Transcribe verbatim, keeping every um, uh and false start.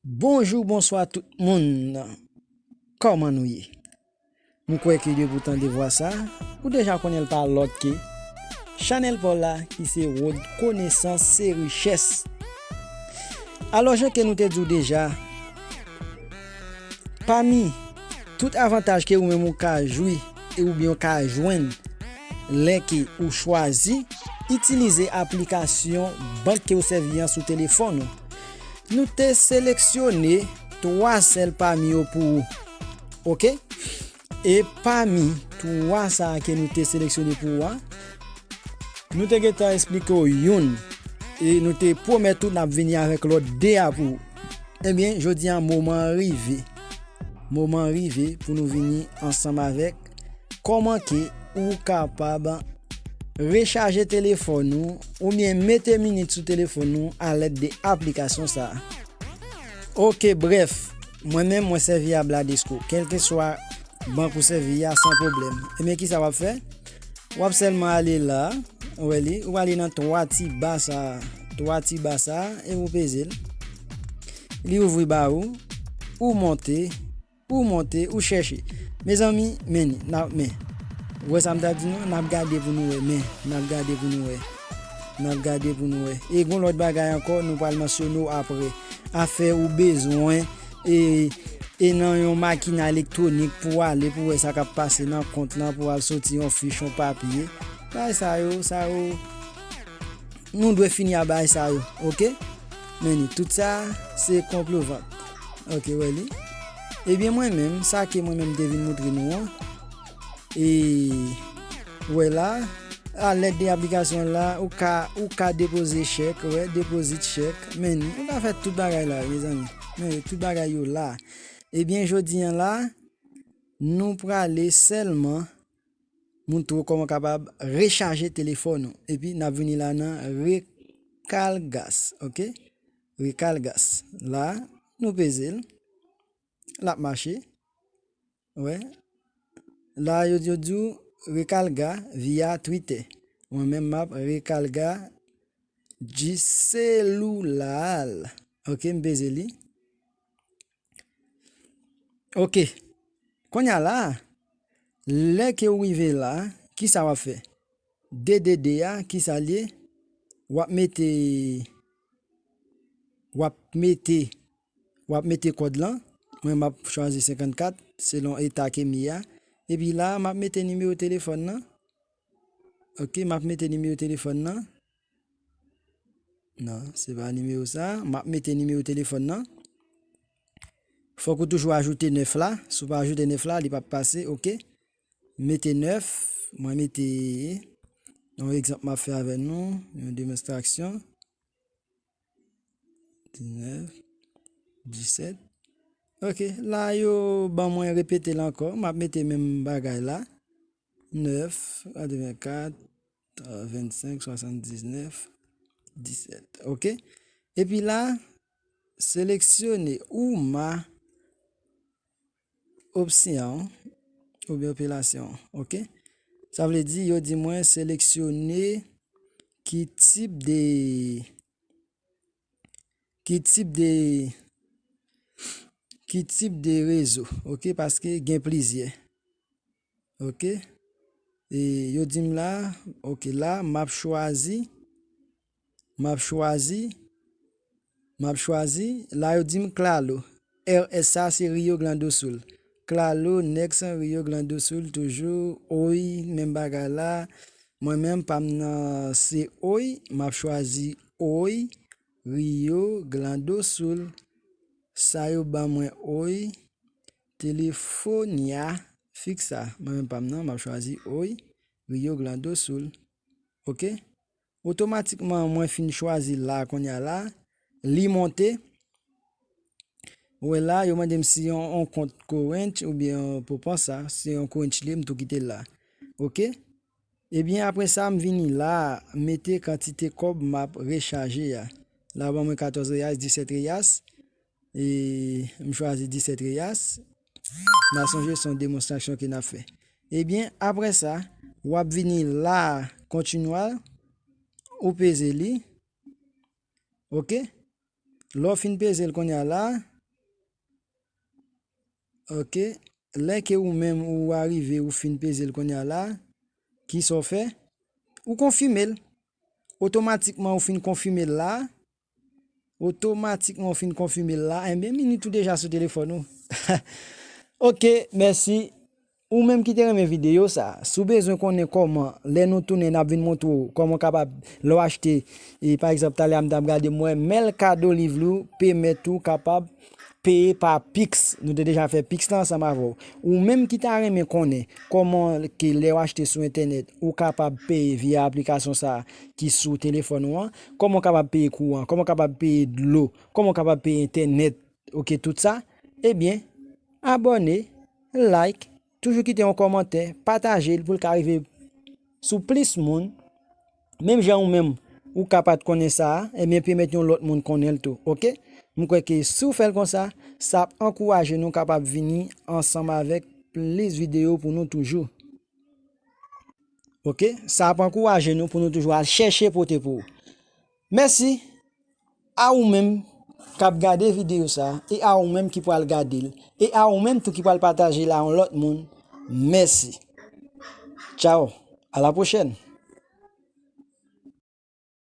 Bonjou, bonswa tout moun. Kòman nou ye? Mwen kwè ke depi w tande vwa sa, ou deja konnen l pa lòt ke chanèl pa w la ki se Wòd Konesans se Richès. Alò, jan ke nou te di w deja, pami tout avantaj ke ou menm ou ka jwi e oubyen ou ka jwenn lè ke ou chwazi itilize aplikasyon bank ke ou sèvi an sou telefòn ou, nou te seleksyone twa sèl pami yo pou ou. Oke? E pami twa sa a ke nou te seleksyone pou ou a, nou te gentan esplike w youn. E nou te pwomèt ou n ap vini avèk lòt de a pou ou. Ebyen, jodi a, moman an rive. Moman an rive pou nou vini ansanm avèk kòman ke ou kapab rechaje telefòn ou oubyen mete minit sou telefòn ou alèd de aplikasyon sa a. Oke, brèf, mwen menm, mwen sèvi a Bradesco. Kèlkeswa bank ou sèvi a, san pwoblèm. Ebyen, kisa w ap fè? W ap sèlman ale la, ou wè li, ou ale nan twa ti ba sa, twa ti ba sa, e ou peze l. Li ouvri ba ou, ou monte, ou monte, ou chèche. Mezanmi, men, n ap, men. Ou wè sa m ta di nou? N ap gade pou nou wè, men, n ap gade pou nou wè. N ap gade pou nou wè. E gon lòt bagay ankò, nou pral mansyone w apre. Afè ou bezwen, e, e nan yon makina elektwonik pou w ale, pou w wè sa k ap pase nan kont lan, pou w al soti yon fich, yon papye. Bagay sa yo, sa yo, nou dwe fini a bagay sa yo, oke? Men ni, tout sa, se konplo vant. Oke, wè li. Ebyen, mwen menm, sa ke mwen menm te vin montre nou an, e, wè la, alèd de aplikasyon la, ou ka, ou ka depoze chèk, wè, depozit chèk, men ni, ou ka fè tout bagay la, mezanmi. Men ni, tout bagay yo la. Ebyen, jodi an la, nou prale sèlman montre w kòman w kapab rechaje telefòn ou. Epi, n ap vini la nan Recargas, oke? Recargas. La, nou peze l. L ap mache. Wè. La, yo, yo di w recarga via Twitter. Mwen menm, m ap recarga de celular. Oke, m peze li. Oke. Kounye a la, lè ke w rive la, kisa w ap fè? D D D a, kisa l ye? W ap mete, w ap mete, w ap mete kòd lan. Mwen, m ap chwazi senkannkat, selon eta ke m ye a. Epi la, m ap mete nimewo telefòn nan. Oke, m ap mete nimewo telefòn nan. Non, se pa nimewo sa. M ap mete nimewo telefòn nan. Fòk ou toujou ajoute nèf la. Si w pa ajoute nèf la, li p ap pase, oke. Mete nèf. Mwen mete, yon egzanp m ap fè avè nou, yon demonstrasyon. Diznèf, disèt. Oke, la yo ban mwen repete l ankò. M ap mete menm bagay la. Nèf, katrevenkat, vennsenk, swasanndiznèf, disèt. Oke? Epi la, seleksyone ou ma opsyon oubyen operasyon. Oke? Sa vle di, yo di mwen seleksyone ki tip de, ki tip de, ki tip de rezo. Oke? Paske gen plizyè. Oke? E yo di m la, oke, la, m ap chwazi, m ap chwazi, m ap chwazi, la, yo di m Claro. R S sa, se Rio Grande do Sul. Claro, Next, Rio Grande do Sul, toujou, Oi, menm bagay la. Mwen menm, pa m nan, se Oi, m ap chwazi Oi, Rio Grande do Sul. Sa yo ban mwen Oi, Telefonia fixa. Mwen menm pa m nan, m ap chwazi Oi, Rio Grande do Sul. Oke? Otomatikman, mwen fin chwazi la, kounye a la, li monte. Ou wè la, yo mande m si yon, yon kont Coincheck oubyen Popansa, si yon Coincheck li, m tou kite l la. Oke? Ebyen, apre sa, m vini la, mete kantite kòb m ap rechaje a. La, ban mwen katòz reais, disèt reais. E m chwazi disèt reais. N a sonje se yon demonstrasyon ke n ap fè. Ebyen, apre sa, w ap vini la, continuar, ou peze li. Oke? Lè w fin peze l kounye a la, Ok. Lè ke ou menm ou arive, ou fin peze l kounye a la, ki sa w fè? Ou konfime l. Otomatikman, ou fin konfime l la. Otomatikman, ou fin konfime l la. Enben, minit ou deja sou telefòn ou. Ok, mèsi. Ou menm ki te renmen videyo sa, si w bezwen konnen kòman, lè nou tounen, n ap vin montre w kòman w kapab, lè w achte, e, pa egzanp, talè a m t ap gade, m wè Mercado Livre pèmèt ou kapab peye pa Pix. Nou te deja fè Pix la ansanm avè w. Ou menm ki ta renmen konnen kòman ke lè w achte sou entènèt, ou kapab peye via aplikasyon sa a ki sou telefòn ou an, kòman w kapab peye kouran, kòman w kapab peye dlo, kòman w kapab peye entènèt, ok, tout sa, ebyen, abòne, like, toujou kite yon kòmantè, pataje l pou l ka rive sou plis moun. Menm jan ou menm, ou ka pa t konnen sa a, ebyen, pèmèt yon lòt moun konnen l tou, ok? M kwè ke si w fè l konsa, sa ap ankouraje nou kapab vini ansanm avèk plis videyo pou nou toujou. Ok? Sa ap ankouraje nou pou nou toujou al chèche pote pou ou. Mèsi a ou menm k ap gade videyo sa a, e a ou menm ki pral gade l, e a ou menm tou ki pral pataje l a yon lòt moun. Mèsi. Tchao. A la pwochèn.